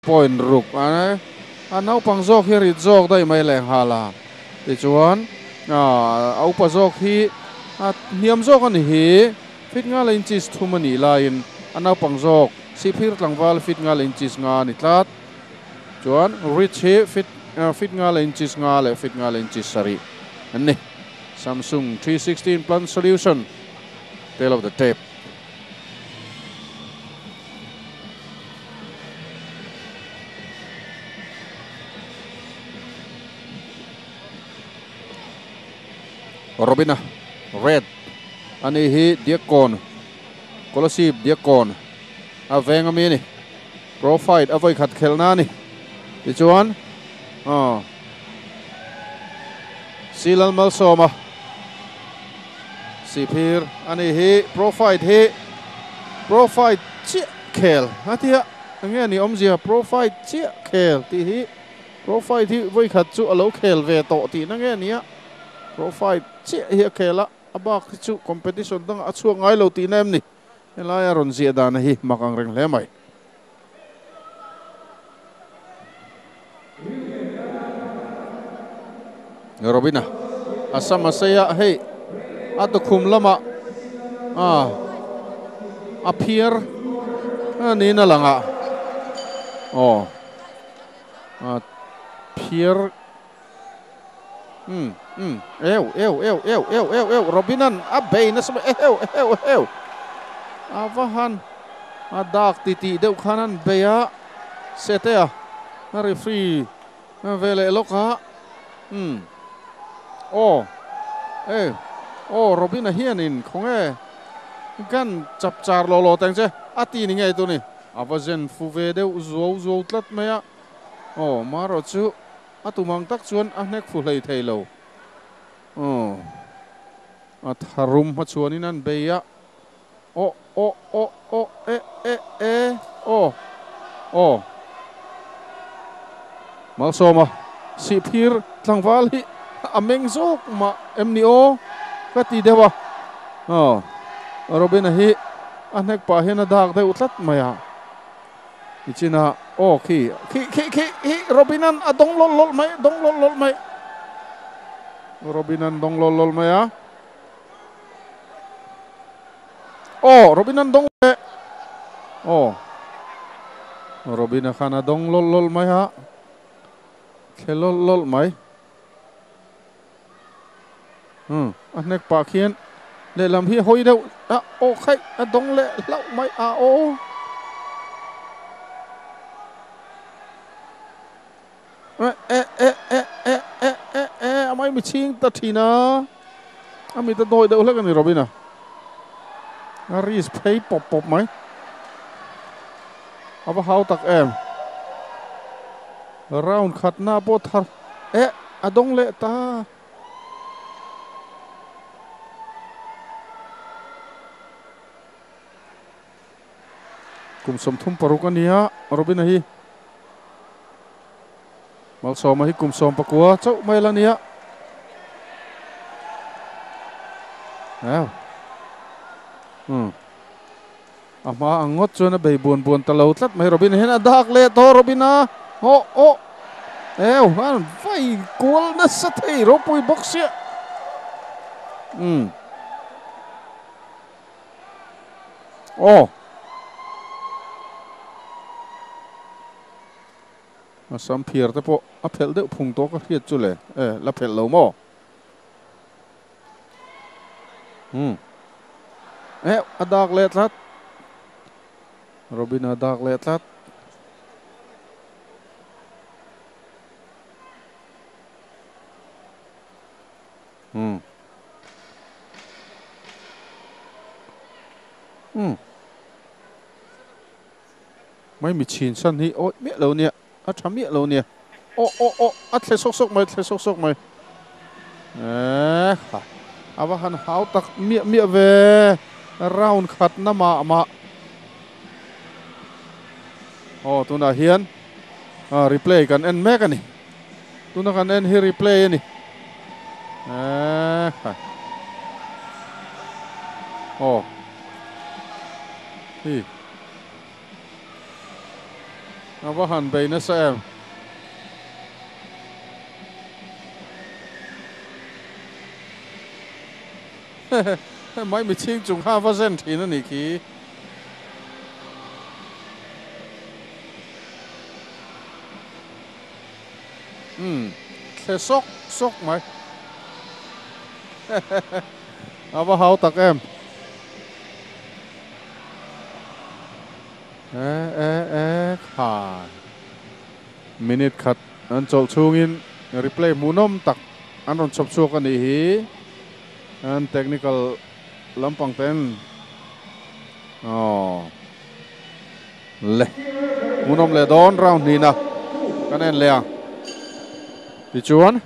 Point ruk a a naupang zawk hi rit zawk daih mai leh nghal a, tichuan a upa zawk hi a hniam zawk a ni hi, feet nga leh inches thum a nih laiin a naupang zawk sihphir tlangval feet nga leh inches nga a ni tlat. Chuan Rich hi feet feet nga leh inches nga leh feet nga leh inches sarih an ni. Samsung 316 Plan Solution, Tale of the Tape. Robina Red ani hi Diakkawn Kolasib Diakkawn a veng ami a ni. Pro fight a vawi khat khelhna a ni. Tichuan aw Silal Malsawma Sihphir a ni hi Pro fight hi Pro fight chiah khel a tia enge ni awmzia Pro fight chiah khel tih hi Pro fight hi vawi khat chu a lo khel ve tawh tihna nge nia Pro fight chiah hi a khel a a bak hi chu competition dangah a chhuak ngai lo tihna em ni. Helaia rawn ziah dana hi mak ang reng hle mai. Robina a sam a sei a, hei a tukhum lamah a a phiar a niin a lang a, aw a phiar. Umm umm eu eu eu eu eu eu eu Robinan a bei nasa mai eheu eheu eheu a va han a dak ti tih deuh khan an bei a Setea a referee ve leh lawk a umm aw e aw Robina hianin khawnge kan chap char law law teng che a ti ni ngei tuni a va zen fu ve deuh zuau zuau tlat mai a aw marawh chu. A tum ang tak chuan a hnek fu hlei thei lo. Aw. A tharum hmachhuanin an bei a. Aw, aw, aw, aw, e, e, e, aw, aw. Malsawma sihphir tlangval hi a meng zawk mah em ni aw? Ka ti deuh a. Aw. Robin-a hi a hnek pah hian a dak deuh tlat mai a. Nichina aw khi khi khi khi hi Robinan a dawng lawlh lawlh mai dawng lawlh lawlh mai Robinan dawng lawlh lawlh mai a aw Robinan dawng leh aw Robina khan a dawng lawlh lawlh mai a thle lawlh lawlh mai. Umm a hnek pah khian lehlam hi a hawi deuh a aw khaih a dawng leh hlauh mai a aw. Eh eh eh eh eh eh eh eh a mai mi chhing ta thin a a mit a dawi deuh hlek a ni Robin a a risk phei pawp pawp mai a va hau tak em round khatna pawh thar eh a dawng leh ta. Kum 36 a ni a, Robina hi Malsawma hi kum 19 chauh mai la ni a. Ew. Hmm. A hma ang ngawt chuan a bei buan buan ta lo tlat mai. Robin hian a dak leh tawh Robin a. Aw aw. Ew an vai kual nasa thei ropui bawk sia. Umm. Aw. A sam phiar te pawh a phelh deuh phung tawh ka hriat chu le. E la phelh lo maw? Umm. Eh, a dak leh tlat. Robin a dak leh tlat. Umm. Umm. Mai mi chhin san hi awih miah lo nia. A tha miah lo nia. Aw aw aw a thle sawk sawk mai thle sawk sawk mai. Eh ha a va han hau tak miah miah ve round khat na mah mah. Aw tunah hian replay kan en mek a ni. Tuna kan en hi replay a ni. Eh ha. Aw. Hi. A va han bei nasa em. Mai mi chhing chung kha va zen thin a nih khi. Umm thle sawk sawk mai. A va hau tak em. E e e khai. Minute khat an chawlh chhungin replay hmuhnawm tak an rawn chhawp chhuak a nih hi. An technical lampang ten aw le hmuhnawm leh dawn round hnihna kan en leh ang tichuan.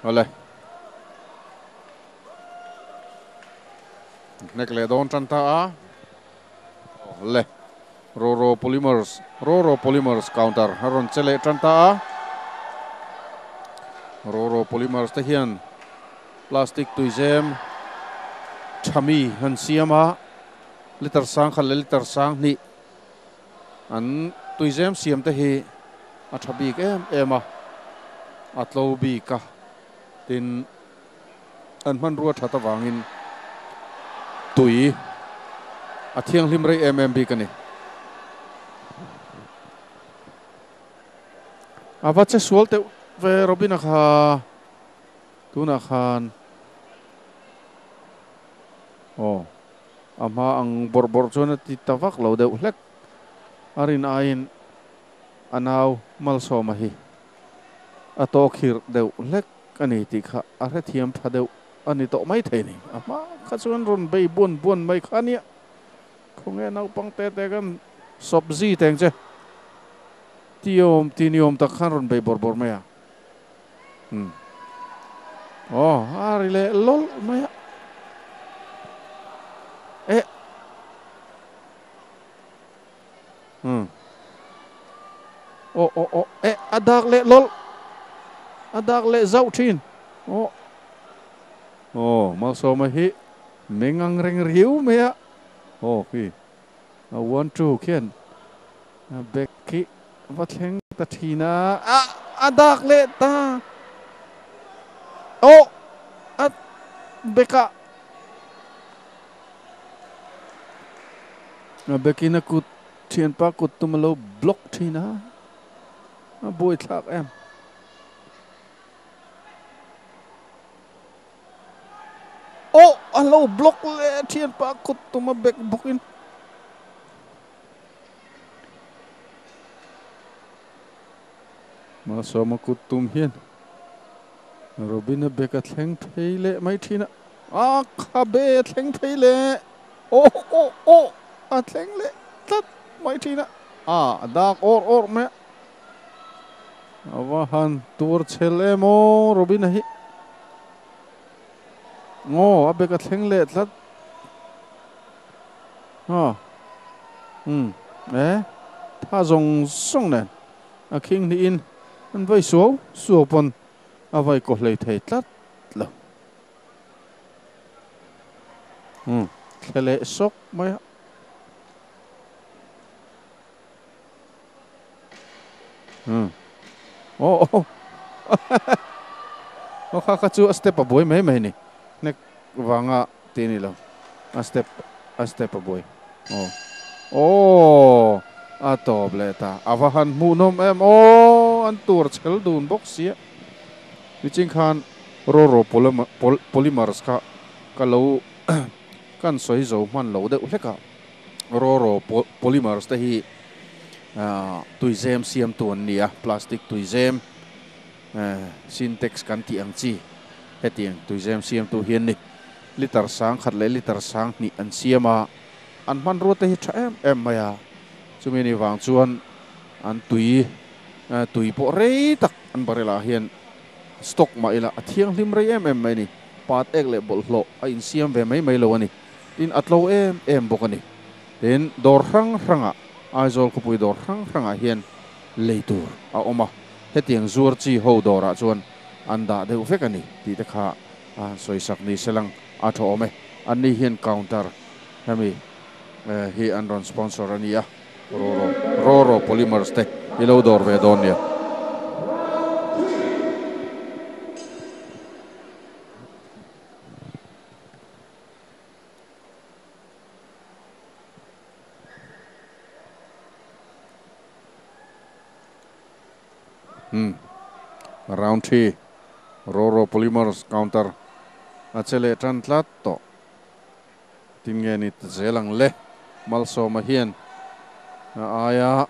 Awle. Hnek leh dawn tan ta a. Awle. Roro Polymers, Roro Polymers counter a rawn che leh tan ta a. Roro Polymers te hian plastic tuizem tha mi an siam a, liter sang khat leh liter sang hnih an tuizem siam te hi a tha bik em em a, a tlo bik a, tin an hmanrua that avangin tui a thianghlim rei em em bik a ni. A va che sual teuh ve Robin-a kha tunah khan aw a hma ang bawrh bawrh chuan a ti ta vak lo deuh hlek a rin aiin a nau Malsawma hi a tawkhirh deuh hlek a ni tih kha a hrethiam pha deuh a ni tawh mai thei ni. A hma kha chuan rawn bei buan buan mai kha a nia. Khawnge naupang te te kan sawpzi teng che tiawm ti ni awm tak khan rawn bei bawrh bawrh mai a. Umm. Aw, a ri leh lawlh mai a. Eh. Umm. Aw aw aw eh a dak leh lawlh. A dak leh zauh thin. Aw. Aw, Malsawma hi meng ang reng riau mai a. Aw khi a one two khian a bag khi va thleng ta thin a. A a dak leh ta. Aw a bag ah. A bag in a kut thianpa kut tum a lo block thin a. A buaithlak em. Aw a lo block leh thianpa kut tum a bek bawkin. Malsawma kut tum hian Robin-a bek a thleng phei leh mai thin a. A khabe a thleng phei leh aw aw aw a thleng leh tlat mai thin a. A dak awr awr mai a. A va han tur chhel em aw Robin-a hi. Aw a bek a thleng leh tlat. Aw umm e tha zawng zawng nen a khing hnihin an vai suau suau pawn a vai kaw hlei thei tlat lo. Umm thle leh sawk mai a. Hmm. Oh, oh. Oh, kha kha chu a step a buai mai mai ni. Nek vanga ti ni lo. A step a step a buai. Oh. Oh, a tawp leh ta. A va han hmuhnawm em. Oh, an tur chhel dun bawk sia. Niching khan Roro polymers kha ka lo kan sawi zo hman lo deuh hlek a. Roro polymers te hi tuizem siamtu an ni a, plastic tuizem, Sintex kan tih ang chi hetiang tuizem siamtu hi an ni. Liter sang khat leh liter sang hnih an siam a, an hmanrua te hi tha em em mai a, chumi ni vang chuan an tui tui pawh rei tak An barrel ah hian stock mah ila a thianghlim rei em em mai a ni. Pat ek leh bawlhhlawh a insiam ve mai mai lo a ni. Tin, a tlo em em bawk a ni. Tin, dawr hrang hrangah, Aizawl khawpui dawr hrang hrangah hian lei tur a awm a. Hetiang zuar chi ho dawrah chuan an dah deuh vek a ni tih te kha a han sawisak ni se lang a tha awm e. Anni hian counter hemi hi an rawn sponsor a ni a. Roro Roro Polymers te i lo dawr ve dawn nia. Umm round thi Roro Polymers counter a che leh tan tlat tawh. Tin nge ni ta zel ang le? Malsawma hian a aia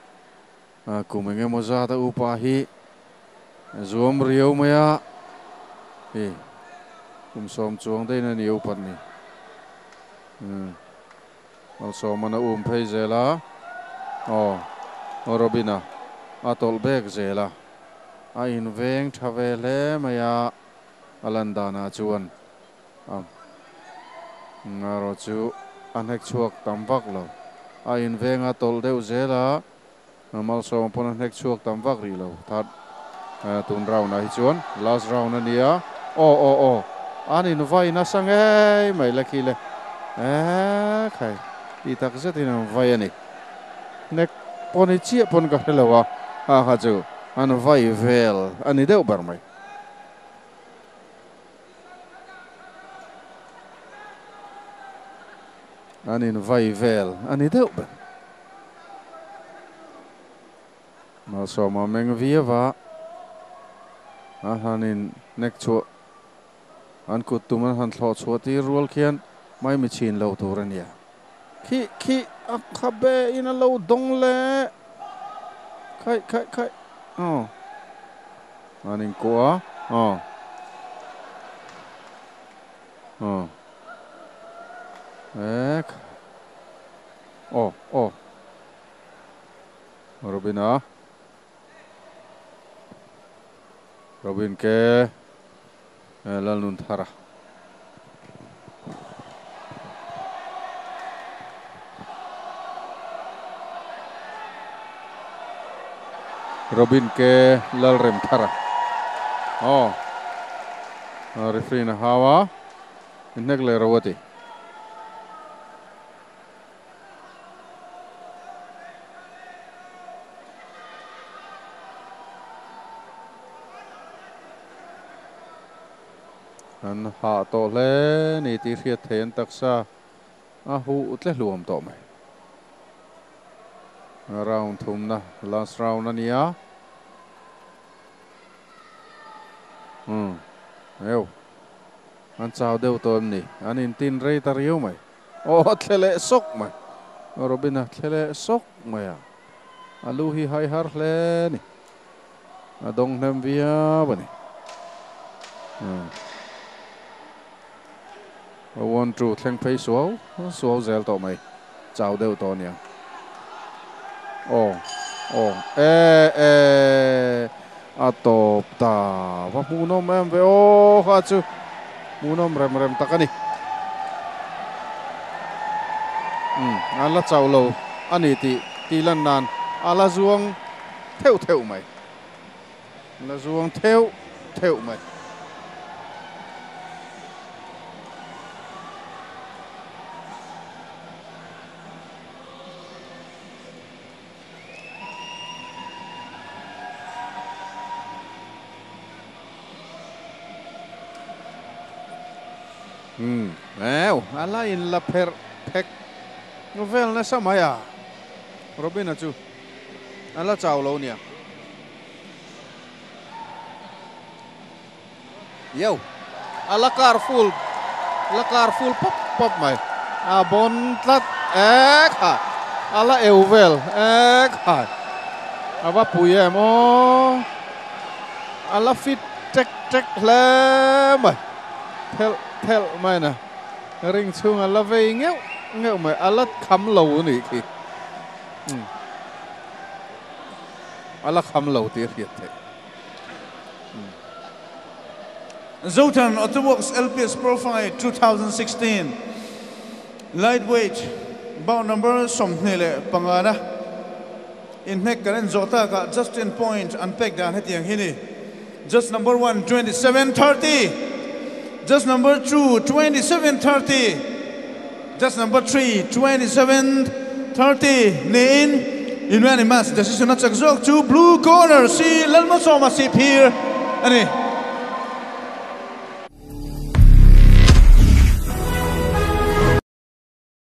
kum eng emaw zat a upa hi zuam riau mai a, hei kum sawm chuang daih in a ni upat ni. Malsawma'n a um phei zel a, aw Robin-a a tawlh bek zel a, a inveng tha ve hle mai a, a lan danah chuan A ngarawh chu a hnek chhuak tam vak lo. A inveng a tawlh deuh zel a, Malsawma pawn a hnek chhuak tam vak rih lo. Third tun round ah hi chuan last round a nia. Aw aw aw an invai nasa ngei mai le khi le. Eeh khai tih tak zetin an vai a ni. Hnek pawh ni chiah pawn ka hre lo a, ha kha chu an vai vel a ni deuh ber mai. An invai vel a ni deuh ber. Malsawma meng viau a, a han in nek chhuah an kut tum an han thlawh chhuah tir rual khian maimi chhin lo tur a nia. Khi khi a khabe in a lo dawng le. Khaih khaih khaih aw. An inkuah a aw. Aw. Ek. Aw aw. Robin-a. Robin ke Lalnunthara. Robin ke Lalremthara. Aw. Referee in a hau a. Inhnek leh ro a ti. An hah tawh hle ni tih hriat thei an taksa a huh tle hluam tawh mai. Round thumna last round a ni a. Umm eu an chau deuh tawh em ni an intin rei ta riau mai. Aw a thle leh sawk mai. Robin a thle leh sawk mai a. A lu hi hai har hle a ni. A dawng hnem viau a ni. A one two thleng phei suau suau zel tawh mai. Chau deuh tawh a nia. Aw aw e e a tawp ta. Va hmuhnawm em ve aw kha chu hmuhnawm rem rem tak a ni. Umm a la chauh lo a ni tih tih lan nan a la zuang theuh theuh mai. La zuang theuh theuh mai. Umm eu a la in la pherh phek vel nasa mai a, Robin-a chu a la chau lo nia. Yo a la kar full la kar full pawp pawp mai a bawn tlat ek ha a la eu vel ek ha a va pui em aw a la fit tek tek hle mai thelh thelh mai na ring chhung a la vei ngeuh ngeuh mai a la kham lo a nih khi a la kham lo tih a hriat theih. Zothan Autoworks LPS Pro Fight 2016 Lightweight bout number 25 na inhnek kan en zawh takah Justin point an pek dan hetiang hi ni. Just number 1 27:30, just number 2 27:30, just number 3 27:30 niin unanimous decision a chak zawk chu blue corner si Lalmalsawma Sihphir a ni.